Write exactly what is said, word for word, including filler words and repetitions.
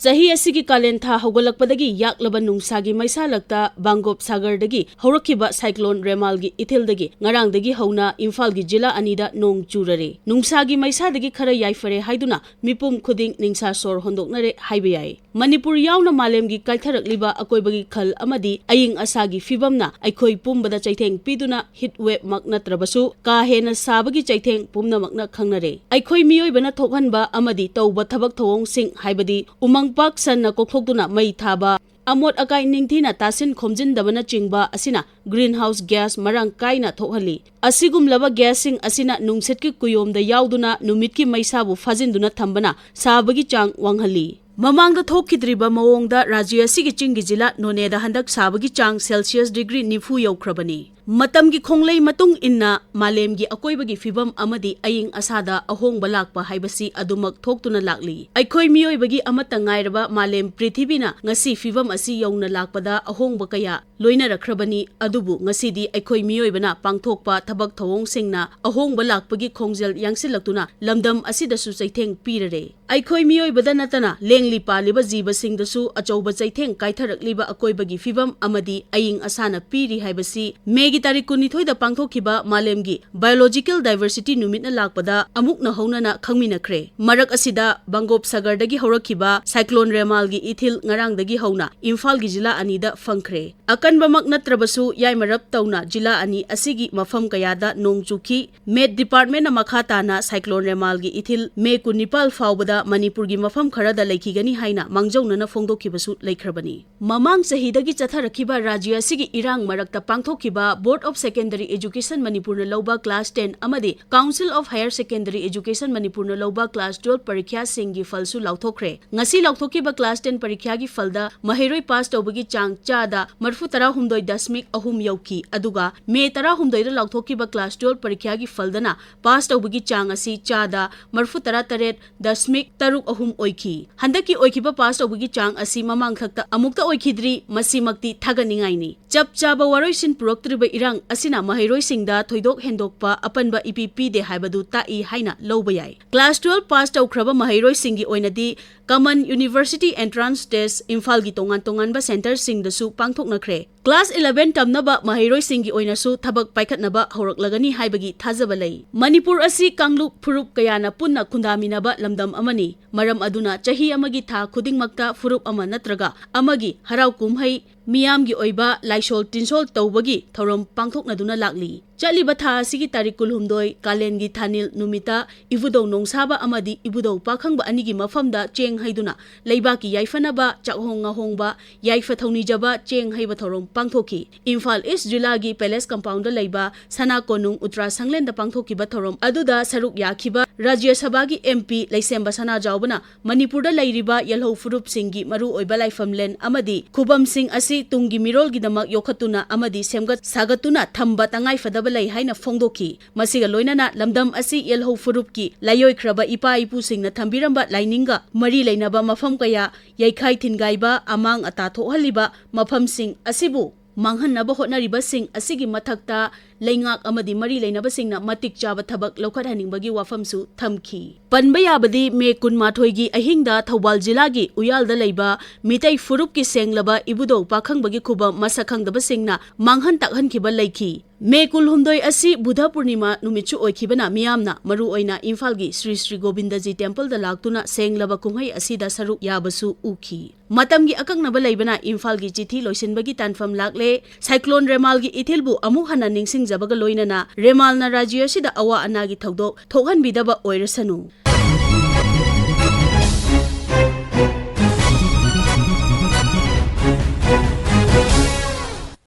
ꯆꯍꯤ ꯑꯁꯤꯒꯤ ꯀꯥꯂꯦꯟ ꯊꯥ ꯍꯧꯒꯠꯂꯛꯄꯗꯒꯤ ꯌꯥꯛꯂꯕ ꯅꯨꯡꯁꯥꯒꯤ ꯃꯩꯁꯥ ꯂꯛꯇ ꯕꯥꯡꯒꯣꯞ ꯁꯥꯒꯔꯗꯒꯤ ꯍꯧꯔꯛꯈꯤꯕ ꯁꯥꯏꯀ꯭ꯂꯣꯟ ꯔꯦꯃꯥꯜꯒꯤ ꯏꯊꯤꯜꯗꯒꯤ ꯉꯔꯥꯡꯗꯒꯤ ꯍꯧꯅ ꯏꯝꯐꯥꯜꯒꯤ ꯖꯤꯂꯥ ꯑꯅꯤꯗ ꯅꯣꯡ ꯆꯨꯔꯔꯦ꯫ ꯅꯨꯡꯁꯥꯒꯤ ꯃꯩꯁꯥꯗꯒꯤ ꯈꯔ ꯌꯥꯏꯐꯔꯦ ꯍꯥꯏꯗꯨꯅ ꯃꯤꯄꯨꯝ ꯈꯨꯗꯤꯡ ꯅꯤꯡꯁꯥ ꯁꯣꯔ ꯍꯣꯟꯗꯣꯛꯅꯔꯦ ꯍꯥꯏꯕ ꯌꯥꯏ꯫ ꯃꯅꯤꯄꯨꯔ ꯌꯥꯎꯅ ꯃꯥꯂꯦꯝꯒꯤ ꯀꯥꯏꯊꯔꯛꯂꯤꯕ ꯑꯀꯣꯏꯕꯒꯤ ꯈꯜ ꯑꯃꯗꯤ ꯑꯏꯪ ꯑꯁꯥꯒꯤ ꯐꯤꯕꯝꯅ ꯑꯩꯈꯣꯏ ꯄꯨꯝꯕꯗ ꯆꯩꯊꯦꯡ ꯄꯤꯗꯨꯅ heat wave ꯃꯛ ꯅꯠꯇ꯭ꯔꯕꯁꯨ ꯀꯥ ꯍꯦꯟꯅ ꯁꯥꯕꯒꯤ ꯆꯩꯊꯦꯡ ꯄꯨꯝꯅꯃꯛꯅ ꯈꯪꯅꯔꯦ꯫ ꯑꯩꯈꯣꯏ ꯃꯤꯑꯣꯏꯕꯅ ꯊꯣꯛꯍꯟꯕ ꯑꯃꯗꯤ ꯇꯧꯕ ꯊꯕꯛ ꯊꯧꯑꯣꯡꯁꯤꯡ, ꯍꯥꯏꯕꯗꯤ ꯎꯃꯪ ꯄꯥꯛ ꯁꯟꯅ ꯀꯣꯛꯊꯣꯛꯇꯨꯅ ꯃꯩ ꯊꯥꯕ, ꯑꯃꯣꯠ ꯑꯀꯥꯏ ꯅꯤꯡꯊꯤꯅ ꯇꯥꯁꯤꯟ ꯈꯣꯝꯖꯤꯟꯗꯕꯅꯆꯤꯡꯕ ꯑꯁꯤꯅ greenhouse gas ꯃꯔꯥꯡ ꯀꯥꯏꯅ ꯊꯣꯛꯍꯜꯂꯤ꯫ ꯑꯁꯤꯒꯨꯝꯂꯕ gasꯁꯤꯡ ꯑꯁꯤꯅ ꯅꯨꯡꯁꯤꯠꯀꯤ ꯀꯨꯌꯣꯝꯗ ꯌꯥꯎꯗꯨꯅ ꯅꯨꯃꯤꯠꯀꯤ ꯃꯩꯁꯥꯕꯨ ꯐꯥꯖꯤꯟꯗꯨꯅ ꯊꯝꯕꯅ ꯁꯥꯕꯒꯤ ꯆꯥꯡ ꯋꯥꯡꯍꯜꯂꯤ꯫ ꯃꯃꯥꯡꯗ ꯊꯣꯛꯈꯤꯗ꯭ꯔꯤꯕ ꯃꯑꯣꯡꯗ ꯔꯥꯖ꯭ꯌ ꯑꯁꯤꯒꯤ ꯆꯤꯡꯒꯤ ꯖꯤꯂꯥ ꯅꯣꯅꯦꯗ ꯍꯟꯗꯛ ꯁꯥꯕꯒꯤ ꯆꯥꯡ Celsius degree ꯅꯤꯐꯨ ꯌꯧꯈ꯭ꯔꯕꯅꯤ꯫ ꯃꯇꯝꯒꯤ ꯈꯣꯡꯂꯩ ꯃꯇꯨꯡ ꯏꯟꯅ ꯃꯥꯂꯦꯝꯒꯤ ꯑꯀꯣꯏꯕꯒꯤ ꯐꯤꯕꯝ ꯑꯃꯗꯤ ꯑꯏꯪ ꯑꯁꯥꯗ ꯑꯍꯣꯡꯕ ꯂꯥꯛꯄ ꯍꯥꯏꯕꯁꯤ ꯑꯗꯨꯃꯛ ꯊꯣꯛꯇꯨꯅ ꯂꯥꯛꯂꯤ꯫ ꯑꯩꯈꯣꯏ ꯃꯤꯑꯣꯏꯕꯒꯤ ꯑꯃꯠꯇ ꯉꯥꯏꯔꯕ ꯃꯥꯂꯦꯝ ꯄ꯭ꯔꯤꯊꯤꯕꯤꯅ ꯉꯁꯤ ꯐꯤꯕꯝ ꯑꯁꯤ ꯌꯧꯅ ꯂꯥꯛꯄꯗ ꯑꯍꯣꯡꯕ ꯀꯌꯥ ꯂꯣꯏꯅꯔꯛꯈ꯭ꯔꯕꯅꯤ, ꯑꯗꯨꯕꯨ ꯉꯁꯤꯗꯤ ꯑꯩꯈꯣꯏ ꯃꯤꯑꯣꯏꯕꯅ ꯄꯥꯡꯊꯣꯛꯄ ꯊꯕꯛ ꯊꯧꯑꯣꯡꯁꯤꯡꯅ ꯑꯍꯣꯡꯕ ꯂꯥꯛꯄꯒꯤ ꯈꯣꯡꯖꯦꯜ ꯌꯥꯡꯁꯤꯜꯂꯛꯇꯨꯅ ꯂꯝꯗꯝ ꯑꯁꯤꯗꯁꯨ ꯆꯩꯊꯦꯡ ꯄꯤꯔꯔꯦ꯫ ꯑꯩꯈꯣꯏ ꯃꯤꯑꯣꯏꯕꯗ ꯅꯠꯇꯅ ꯂꯦꯡꯂꯤ ꯄꯥꯜꯂꯤꯕ ꯖꯤꯕꯁꯤꯡꯗꯁꯨ ꯑꯆꯧꯕ ꯆꯩꯊꯦꯡ ꯀꯥꯏꯊꯔꯛꯂꯤꯕ ꯑꯀꯣꯏꯕꯒꯤ ꯐꯤꯕꯝ ꯑꯃꯗꯤ ꯑꯏꯪ ꯑꯁꯥꯅ ꯄꯤꯔꯤ ꯍꯥꯏꯕꯁꯤ ꯃꯦꯒꯤ ꯇꯥꯔꯤꯛ ꯀꯨꯟꯅꯤꯊꯣꯏꯗ ꯄꯥꯡꯊꯣꯛꯈꯤꯕ ꯃꯥꯂꯦꯝꯒꯤ Biological Diversity ꯅꯨꯃꯤꯠꯅ ꯂꯥꯛꯄꯗ ꯑꯃꯨꯛꯅ ꯍꯧꯅꯅ ꯈꯪꯃꯤꯟꯅꯈ꯭ꯔꯦ꯫ ꯃꯔꯛ ꯑꯁꯤꯗ ꯕꯪꯒꯣꯞ ꯁꯥꯒꯔꯗꯒꯤ ꯍꯧꯔꯛꯈꯤꯕ ꯁꯥꯏꯀ꯭ꯂꯣꯟ ꯔꯦꯃꯥꯜꯒꯤ ꯏꯊꯤꯜ ꯉꯔꯥꯡꯗꯒꯤ ꯍꯧꯅ ꯏꯝꯐꯥꯜꯒꯤ ꯖꯤꯂꯥ ꯑꯅꯤꯗ ꯐꯪꯈ꯭ꯔꯦ꯫ ꯑꯀꯟꯕꯃꯛ ꯅꯠꯇ꯭ꯔꯕꯁꯨ ꯌꯥꯏꯃꯔꯞ ꯇꯧꯅ ꯖꯤꯂꯥ ꯑꯅꯤ ꯑꯁꯤꯒꯤ ꯃꯐꯝ ꯀꯌꯥꯗ ꯅꯣꯡ ꯆꯨꯈꯤ꯫ Met Departmentꯅ ꯃꯈꯥ ꯇꯥꯅ ꯁꯥꯏꯀ꯭ꯂꯣꯟ ꯔꯦꯃꯥꯜꯒꯤ ꯏꯊꯤꯜ ꯃꯦ ꯀꯨꯟꯅꯤꯄꯥꯜ ꯐꯥꯎꯕꯗ ꯃꯅꯤꯄꯨꯔꯒꯤ ꯃꯐꯝ ꯈꯔꯗ ꯂꯩꯈꯤꯒꯅꯤ ꯍꯥꯏꯅ ꯃꯥꯡꯖꯧꯅꯅ ꯐꯣꯡꯗꯣꯛꯈꯤꯕꯁꯨ ꯂꯩꯈ꯭ꯔꯕꯅꯤ꯫ ꯃꯃꯥꯡ ꯆꯍꯤꯗꯒꯤ ꯆꯠꯊꯔꯛꯈꯤꯕ ꯔꯥꯖ꯭ꯌ ꯑꯁꯤꯒꯤ ꯏꯔꯥꯡ ꯃꯔꯛꯇ ꯄꯥꯡꯊꯣꯛꯈꯤꯕ Board of Secondary Education ꯃꯅꯤꯄꯨꯔꯅ ꯂꯧꯕ class ten ꯑꯃꯗꯤ Council of Higher Secondary Education ꯃꯅꯤꯄꯨꯔꯅ ꯂꯧꯕ class twelve ꯄꯔꯤꯈ꯭ꯌꯥꯁꯤꯡꯒꯤ ꯐꯜꯁꯨ ꯂꯥꯎꯊꯣꯛꯈ꯭ꯔꯦ꯫ ꯉꯁꯤ ꯂꯥꯎꯊꯣꯛꯈꯤꯕ class ten ꯄꯔꯤꯈ꯭ꯌꯥꯒꯤ ꯐꯜꯗ ꯃꯍꯩꯔꯣꯏ ꯄꯥꯁ ꯇꯧꯕꯒꯤ ꯆꯥꯡ ꯆꯥꯗ ꯃꯔꯤꯐꯨ ꯇꯔꯥꯍꯨꯝꯗꯣꯏ ꯗꯁꯃꯤꯛ ꯑꯍꯨꯝ ꯌꯧꯈꯤ, ꯑꯗꯨꯒ ꯃꯦ ꯇꯔꯥꯍꯨꯝꯗꯣꯏꯗ ꯂꯥꯎꯊꯣꯛꯈꯤꯕ class twelve ꯄꯔꯤꯈ꯭ꯌꯥꯒꯤ ꯐꯜꯗꯅ ꯄꯥꯁ ꯇꯧꯕꯒꯤ ꯆꯥꯡ ꯑꯁꯤ ꯆꯥꯗ ꯃꯔꯤꯐꯨ ꯇꯔꯥ ꯇꯔꯦꯠ ꯗꯁꯃꯤꯛ ꯇꯔꯨꯛ ꯑꯍꯨꯝ ꯑꯣꯏꯈꯤ꯫ ꯍꯟꯗꯛꯀꯤ ꯑꯣꯏꯈꯤꯕ ꯄꯥꯁ ꯇꯧꯕꯒꯤ ꯆꯥꯡ ꯑꯁꯤ ꯃꯃꯥꯡꯊꯛꯇ ꯑꯃꯨꯛꯇ ꯑꯣꯏꯈꯤꯗ꯭ꯔꯤ, ꯃꯁꯤꯃꯛꯇꯤ ꯊꯥꯒꯠꯅꯤꯡꯉꯥꯏꯅꯤ꯫ ꯆꯞ ꯆꯥꯕ ꯋꯥꯔꯣꯏꯁꯤꯟ ꯄꯨꯔꯛꯇ꯭ꯔꯤꯕ ꯏꯔꯥꯡ ꯑꯁꯤꯅ ꯃꯍꯩꯔꯣꯏꯁꯤꯡꯗ ꯊꯣꯏꯗꯣꯛ ꯍꯦꯟꯗꯣꯛꯄ ꯑꯄꯟꯕ ꯏꯄꯤ ꯄꯤꯗꯦ ꯍꯥꯏꯕꯗꯨ ꯇꯥꯛꯏ ꯍꯥꯏꯅ ꯂꯧꯕ ꯌꯥꯏ꯫ Class twelve pass ꯇꯧꯈ꯭ꯔꯕ ꯃꯍꯩꯔꯣꯏꯁꯤꯡꯒꯤ ꯑꯣꯏꯅꯗꯤ Common University Entrance Test ꯏꯝꯐꯥꯜꯒꯤ ꯇꯣꯉꯥꯟ ꯇꯣꯉꯥꯟꯕ centreꯁꯤꯡꯗꯁꯨ ꯄꯥꯡꯊꯣꯛꯅꯈ꯭ꯔꯦ꯫ Class eleven ꯇꯝꯅꯕ ꯃꯍꯩꯔꯣꯏꯁꯤꯡꯒꯤ ꯑꯣꯏꯅꯁꯨ ꯊꯕꯛ ꯄꯥꯏꯈꯠꯅꯕ ꯍꯧꯔꯛꯂꯒꯅꯤ ꯍꯥꯏꯕꯒꯤ ꯊꯥꯖꯕ ꯂꯩ꯫ ꯃꯅꯤꯄꯨꯔ ꯑꯁꯤ ꯀꯥꯡꯂꯨꯞ ꯐꯨꯔꯨꯞ ꯀꯌꯥꯅ ꯄꯨꯟꯅ ꯈꯨꯟꯗꯥꯃꯤꯟꯅꯕ ꯂꯝꯗꯝ ꯑꯃꯅꯤ꯫ ꯃꯔꯝ ꯑꯗꯨꯅ ꯆꯍꯤ ꯑꯃꯒꯤ ꯊꯥ ꯈꯨꯗꯤꯡꯃꯛꯇ ꯐꯨꯔꯨꯞ ꯑꯃ ꯅꯠꯇ꯭ꯔꯒ ꯑꯃꯒꯤ ꯍꯔꯥꯎ ꯀꯨꯝꯍꯩ, ꯃꯤꯌꯥꯝꯒꯤ ꯑꯣꯏꯕ ꯂꯥꯏꯁꯣꯜ ꯇꯤꯟꯁꯣꯜ ꯇꯧꯕꯒꯤ ꯊꯧꯔꯝ ꯄꯥꯡꯊꯣꯛꯅꯗꯨꯅ ꯂꯥꯛꯂꯤ꯫ ꯆꯠꯂꯤꯕ ꯊꯥ ꯑꯁꯤꯒꯤ ꯇꯥꯔꯤꯛ ꯀꯨꯟꯍꯨꯝꯗꯣꯏ, ꯀꯥꯂꯦꯟꯒꯤ ꯊꯥꯅꯤꯜ ꯅꯨꯃꯤꯠꯇ ꯏꯕꯨꯙꯧ ꯅꯣꯡꯁꯥꯕ ꯑꯃꯗꯤ ꯏꯕꯨꯙꯧ ꯄꯥꯈꯪꯕ ꯑꯅꯤꯒꯤ ꯃꯐꯝꯗ ꯆꯦꯡ ꯍꯩꯗꯨꯅ ꯂꯩꯕꯥꯛꯀꯤ ꯌꯥꯏꯐꯅꯕ ꯆꯥꯛꯍꯣꯡ ꯉꯥꯍꯣꯡꯕ, ꯌꯥꯏꯐ ꯊꯧꯅꯤꯖꯕ ꯆꯦꯡ ꯍꯩꯕ ꯊꯧꯔꯝ ꯄꯥꯡꯊꯣꯛꯈꯤ꯫ ꯏꯝꯐꯥꯜ ꯏꯁ ꯖꯤꯂꯥꯒꯤ Palace Compoundꯗ ꯂꯩꯕ ꯁꯅꯥ ꯀꯣꯅꯨꯡ ꯎꯇ꯭ꯔꯥ ꯁꯪꯂꯦꯟꯗ ꯄꯥꯡꯊꯣꯛꯈꯤꯕ ꯊꯧꯔꯝ ꯑꯗꯨꯗ ꯁꯔꯨꯛ ꯌꯥꯈꯤꯕ ꯔꯥꯖ꯭ꯌ ꯁꯚꯥꯒꯤ MP ꯂꯩꯁꯦꯝꯕ ꯁꯅꯥꯖꯥꯎꯕꯅ ꯃꯅꯤꯄꯨꯔꯗ ꯂꯩꯔꯤꯕ ꯌꯦꯜꯍꯧ ꯐꯨꯔꯨꯞꯁꯤꯡꯒꯤ ꯃꯔꯨꯑꯣꯏꯕ ꯂꯥꯏꯐꯝꯂꯦꯟ ꯑꯃꯗꯤ ꯈꯨꯕꯝꯁꯤꯡ ꯑꯁꯤ ꯇꯨꯡꯒꯤ ꯃꯤꯔꯣꯜꯒꯤꯗꯃꯛ ꯌꯣꯛꯈꯠꯇꯨꯅ ꯑꯃꯗꯤ ꯁꯦꯝꯒꯠ ꯁꯥꯒꯠꯇꯨꯅ ꯊꯝꯕ ꯇꯉꯥꯏꯐꯗꯕ ꯂꯩ ꯍꯥꯏꯅ ꯐꯣꯡꯗꯣꯛꯈꯤ꯫ ꯃꯁꯤꯒ ꯂꯣꯏꯅꯅ ꯂꯝꯗꯝ ꯑꯁꯤ ꯌꯦꯜꯍꯧ ꯐꯨꯔꯨꯞꯀꯤ ꯂꯥꯏꯑꯣꯏꯈ꯭ꯔꯕ ꯏꯄꯥ ꯏꯄꯨꯁꯤꯡꯅ ꯊꯝꯕꯤꯔꯝꯕ ꯂꯥꯏꯅꯤꯡꯒ ꯃꯔꯤ ꯂꯩꯅꯕ ꯃꯐꯝ ꯀꯌꯥ ꯌꯩꯈꯥꯏ ꯊꯤꯟꯒꯥꯏꯕ, ꯑꯃꯥꯡ ꯑꯇꯥ ꯊꯣꯛꯍꯜꯂꯤꯕ ꯃꯐꯝꯁꯤꯡ ꯑꯁꯤꯕꯨ ꯃꯥꯡꯍꯟꯅꯕ ꯍꯣꯠꯅꯔꯤꯕꯁꯤꯡ ꯑꯁꯤꯒꯤ ꯃꯊꯛꯇ ꯂꯩꯉꯥꯛ ꯑꯃꯗꯤ ꯃꯔꯤ ꯂꯩꯅꯕꯁꯤꯡꯅ ꯃꯇꯤꯛ ꯆꯥꯕ ꯊꯕꯛ ꯂꯧꯈꯠꯍꯟꯅꯤꯡꯕꯒꯤ ꯋꯥꯐꯝꯁꯨ ꯊꯝꯈꯤ꯫ ꯄꯟꯕ ꯌꯥꯕꯗꯤ ꯃꯦ ꯀꯨꯟꯃꯥꯊꯣꯏꯒꯤ ꯑꯍꯤꯡꯗ ꯊꯧꯕꯥꯜ ꯖꯤꯂꯥꯒꯤ ꯎꯌꯥꯜꯗ ꯂꯩꯕ ꯃꯤꯇꯩ ꯐꯨꯔꯨꯞꯀꯤ ꯁꯦꯡꯂꯕ ꯏꯕꯨꯙꯧ ꯄꯥꯈꯪꯕꯒꯤ ꯈꯨꯕꯝ ꯃꯁꯛ ꯈꯪꯗꯕꯁꯤꯡꯅ ꯃꯥꯡꯍꯟ ꯇꯥꯛꯍꯟꯈꯤꯕ ꯂꯩꯈꯤ꯫ ꯃꯦ ꯀꯨꯟꯍꯨꯝꯗꯣꯏ ꯑꯁꯤ ꯕꯨꯙ ꯄꯨꯔꯅꯤꯃꯥ ꯅꯨꯃꯤꯠꯁꯨ ꯑꯣꯏꯈꯤꯕꯅ ꯃꯤꯌꯥꯝꯅ ꯃꯔꯨꯑꯣꯏꯅ ꯏꯝꯐꯥꯜꯒꯤ ꯁ꯭ꯔꯤ ꯁ꯭ꯔꯤ ꯒꯣꯕꯤꯟꯗꯖꯤ ꯇꯦꯝꯄꯜꯗ ꯂꯥꯛꯇꯨꯅ ꯁꯦꯡꯂꯕ ꯀꯨꯝꯍꯩ ꯑꯁꯤꯗ ꯁꯔꯨꯛ ꯌꯥꯕꯁꯨ ꯎꯈꯤ꯫ ꯃꯇꯝꯒꯤ ꯑꯀꯛꯅꯕ ꯂꯩꯕꯅ ꯏꯝꯐꯥꯜꯒꯤ ꯆꯤꯊꯤ ꯂꯣꯏꯁꯤꯟꯕꯒꯤ ꯇꯥꯟꯐꯝ ꯂꯥꯛꯂꯦ꯫ ꯁꯥꯏꯀ꯭ꯂꯣꯟ ꯔꯦꯃꯥꯜꯒꯤ ꯏꯊꯤꯜꯕꯨ ꯑꯃꯨꯛ ꯍꯟꯅ ꯅꯤꯡꯁꯤꯡꯖꯕꯒ ꯂꯣꯏꯅꯅ ꯔꯦꯃꯥꯜꯅ ꯔꯥꯖ꯭ꯌ ꯑꯁꯤꯗ ꯑꯋꯥ ꯑꯅꯥꯒꯤ ꯊꯧꯗꯣꯛ ꯊꯣꯛꯍꯟꯕꯤꯗꯕ ꯑꯣꯏꯔꯁꯅꯨ꯫